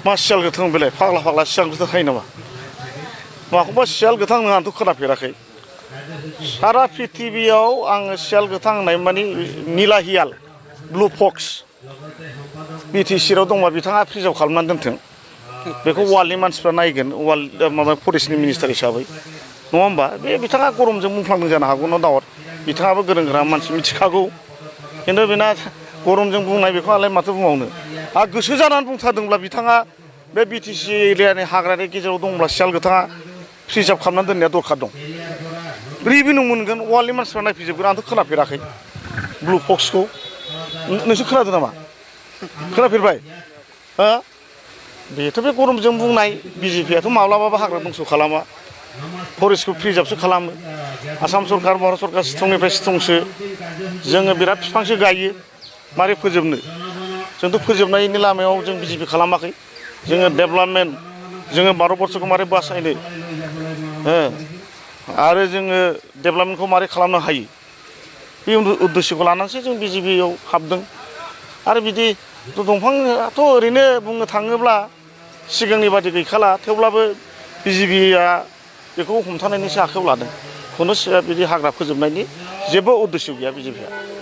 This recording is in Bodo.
मा सियाल गोथां बेलाय फाग्ला फाग्ला सियाल गोथां थायो नामा माखौबा सियाल गोथां नों आंथ' खोनाफेराखै सारा पृथिबियाव आङो सियाल गोथां होननाय माने निला हियाल ब्लु फक्स बिटिसिआव दंबा बिथाङा प्रिजार्भ खालामनानै दोनथों बेखौ वार्ल्डनि मानसिफ्रा नायगोन वार्ल्ड माबा फरेस्टनि मिनिस्टार हिसाबै नङा होमबा बे बिथाङा गरमजों बुंफ्लांदों जानो हागौ न' दाउट बिथाङाबो गोरों गोरा मानसि मिथिखागौ खिन्थु बेना गरमजों बुंनाय बेखौ आलाय माथो बुंबावनो आरो गोसो जानानै बुंथारदोंब्ला बिथाङा बे बिटिसि एरियानि हाग्रानि गेजेराव दंब्ला सियाल गोथाङा प्रिजार्भ खालामनानै दोननाया दरखार दं रिभिनिउ मोनगोन वार्ल्डनि मानसिफ्रा नायफैजोबगोन आंथ' खोनाफेराखै ब्लु फक्सखौ नोंसोर खोनादों नामा खोनाफेरबाय हो बेथ' बे गरमजों बुंनाय बिजेपिआथ' माब्लाबाबो हाग्रा दंस' खालामा फरेस्टखौ प्रिजार्भसो खालामो आसाम सरकार भारत सरकार स्ट्रंनिफ्राय स्ट्रंसो जोङो बिराद बिफांसो गायो मारै फोजोबनो जोंथ' फोजोबनायनि लामायाव जों बिजेपि खालामाखै जोङो डेभेलपमेन्ट जोङो भारतबर्षखौ मारै बासायनो आरो जोङो डेभेलपमेन्टखौ मारै खालामनो हायो बे उद्देश्यखौ लानानैसो जों बिजेपिआव हाबदों आरो बिदि दंफाङाथ' ओरैनो बुंनो थाङोब्ला सिगांनि बादि गैखाला थेवब्लाबो बिजेपिआ बेखौ हमथानायनिसो आखायाव लादों खुनु बिदि हाग्रा फोजोबनायनि जेबो उद्देश्य गैया बिजेपिआ